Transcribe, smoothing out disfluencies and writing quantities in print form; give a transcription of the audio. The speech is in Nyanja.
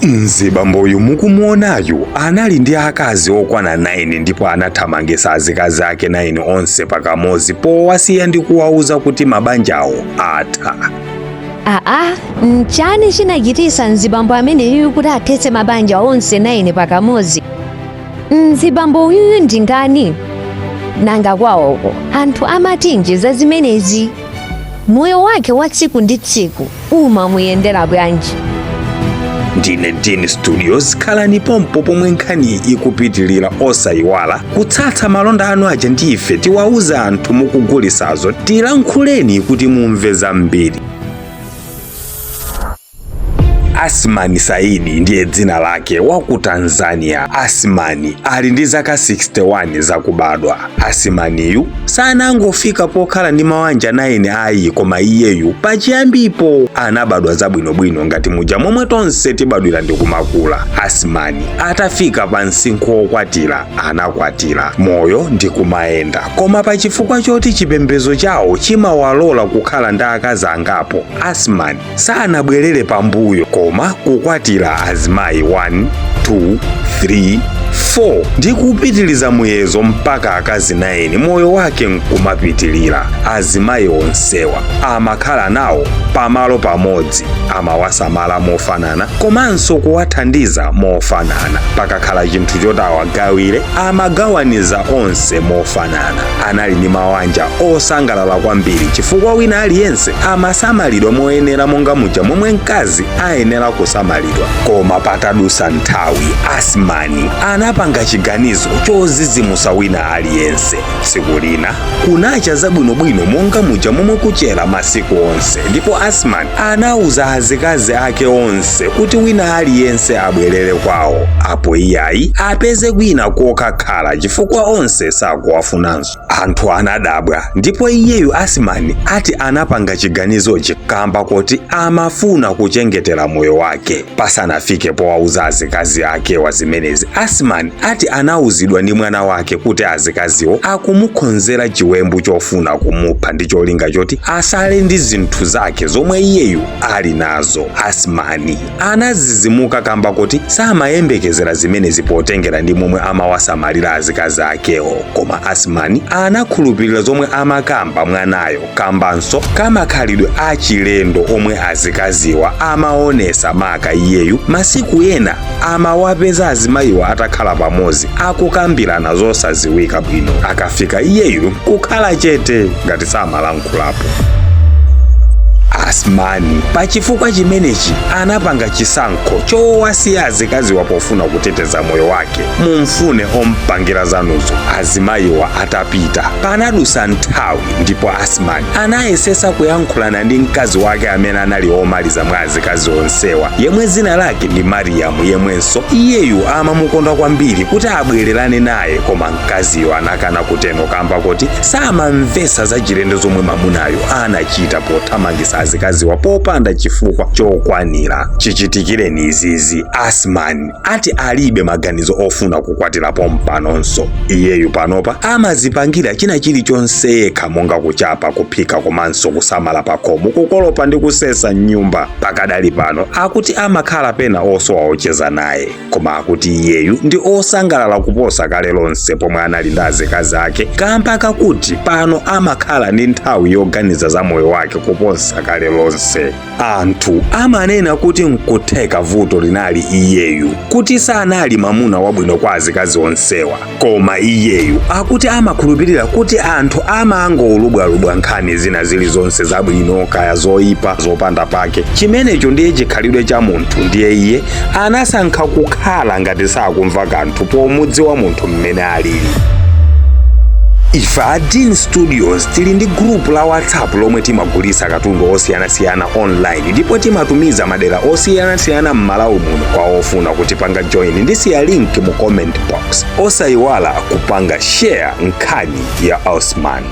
Mzibamboyu mukumuonayu anali ndi akazi okwana 9 ndipo anathamangisa azikazi ake 9 onse pakamodzi powasiya ndi kuwauza kuti mabanjawo atha. Aa, nchani chinachitisa mzibambo ameneyu kuti athetse mabanja onse 9 pakamodzi? Mzibambo uyuyu ndi ndani? Nanga kwawoko anthu amatinji za zimenezi? Moyo wake wa tsiku ndi tsiku umamuyendera bwanji? Ndine Dean Studios, khalani pompo pomwe nkhani ikupitilira. Osayiwala kutsatsa malonda anu aja ndi ife, tiwauze anthu mukugulisazo, tilankhuleni kuti mumve zambiri. Asmani Saidi ndiye dzina lake, wa ku Tanzania. Asmani ali ndi zaka 61 zakubadwa. Asmaniyu sanangofika pokhala ndi mawanja 9 ayi, koma iyeyu pachiyambipo anabadwa zabwinobwino ngati muja momwe tonse tibadwira ndi kumakula. Asmani atafika pa msinkhu wokwatira, anakwatira, moyo ndi kumayenda, koma pachifukwa choti chipembedzo chawo chimawalola kukhala ndi akazi angapo, Asmani sanabwerere pambuyo koma kukwatira azimayi 1, 2, 3, 4 ndi kupitiliza muyezo mpaka akazi 9, moyo wake nkumapitilira. Azimayi onsewa amakhala nawo pamalo pamodzi, amawasamala mofanana komanso kuwathandiza mofanana. Pakakhala chinthu choti awagawire, amagawaniza onse mofanana. Anali ndi mawanja osangalala kwambiri chifukwa wina aliyense amasamalidwa moyenera monga muja momwe mkazi ayenera kusamalidwa. Koma patadusa nthawi, Asmani anapanga chiganizo chozizimusa wina aliyense. Tsiku lina kunacha zabwinobwino monga muja momwe kuchera masiku onse, ndipo Asmani anauza azikazi ake onse kuti wina aliyense abwerere kwawo, apo iyayi apeze kwina kokakhala chifukwa onse sakuwafunanso. Anthu anadabwa, ndipo iyeyu Asmani ati anapanga chiganizochi kamba kuti amafuna kuchengetera moyo wake. Pasanafike powauza azikazi akewa zimenezi, Asmani ati anauzidwa ndi mwana wake kuti azikaziwo akumukonzera chiwembu chofuna kumupha ndi cholinga choti asale ndi zinthu zake zomwe iyeyu ali nazo. Asmani anazizimuka kamba kuti samayembekezera zimenezi potengera ndi momwe amawasamalira azikazi akewo, koma Asmani anakhulupirira zomwe amakamba mwanayo kambanso kamakhalidwe achilendo omwe azikaziwa amaonesa, maka iyeyu masiku ena amawapeza azimayiwa atakhala pamodzi akukambirana zosaziwika bwino, akafika iyeyu kukhala chete ngati samalankhulapo. Asmani pachifukwa chimenechi anapanga chisankho chowasiya azikaziwa pofuna kuteteza moyo wake. Mumfune ompangira zanuzo. Azimayiwa atapita, panadusa nthawi ndipo Asmani anayesesa kuyankhulana ndi mkazi wake amene anali omaliza mwa azikazi onsewa, yemwe dzina lake ndi Mariyamu, yemwenso iyeyu amamukonda kwambiri, kuti abwererane naye, koma mkaziyo anakana kuteno kamba kuti samamvesa za chilendo zomwe mamunayo anachita pothamangisa azikaziwa popanda chifukwa chokwanira. Chichitikireni izizi, Asmani ati alibe maganizo ofuna kukwatira pompanonso. Iyeyu panopa amazipangira china chilichonse yekha, monga kuchapa, kuphika komanso kusamala pakhomo, kukolopa ndi kusesa mnyumba. Pakadali pano akuti amakhala pena osowa ocheza naye, koma akuti iyeyu ndi osangalala kuposa kale lonse pomwe anali ndi azikazi ake, kamba kakuti pano amakhala ndi nthawi yoganiza za moyo wake kuposa kale lonse. Anthu amanena kuti nkutheka vuto linali iyeyu, kuti sanali mamuna wabwino kwa azikazi onsewa, koma iyeyu akuti amakhulupirira kuti anthu amangolubwalubwa nkhani zina zilizonse, zabwino kaya zoyipa, zopanda pake. Chimenecho ndiye chikhalidwe cha munthu, ndiye iye anasankha kukhala ngati sakumva kanthu pomudziwa munthu mmene alili. Ife a Dean Studios tili ndi group la WhatsApp lomwe timagulisa katundu osiyanasiyana online ndipo timatumiza madera osiyanasiyana m'Malawi muno. Kwa ofuna kutipanga join, ndisiya link mu comment box. Osayiwala kupanga share nkhani ya Osman.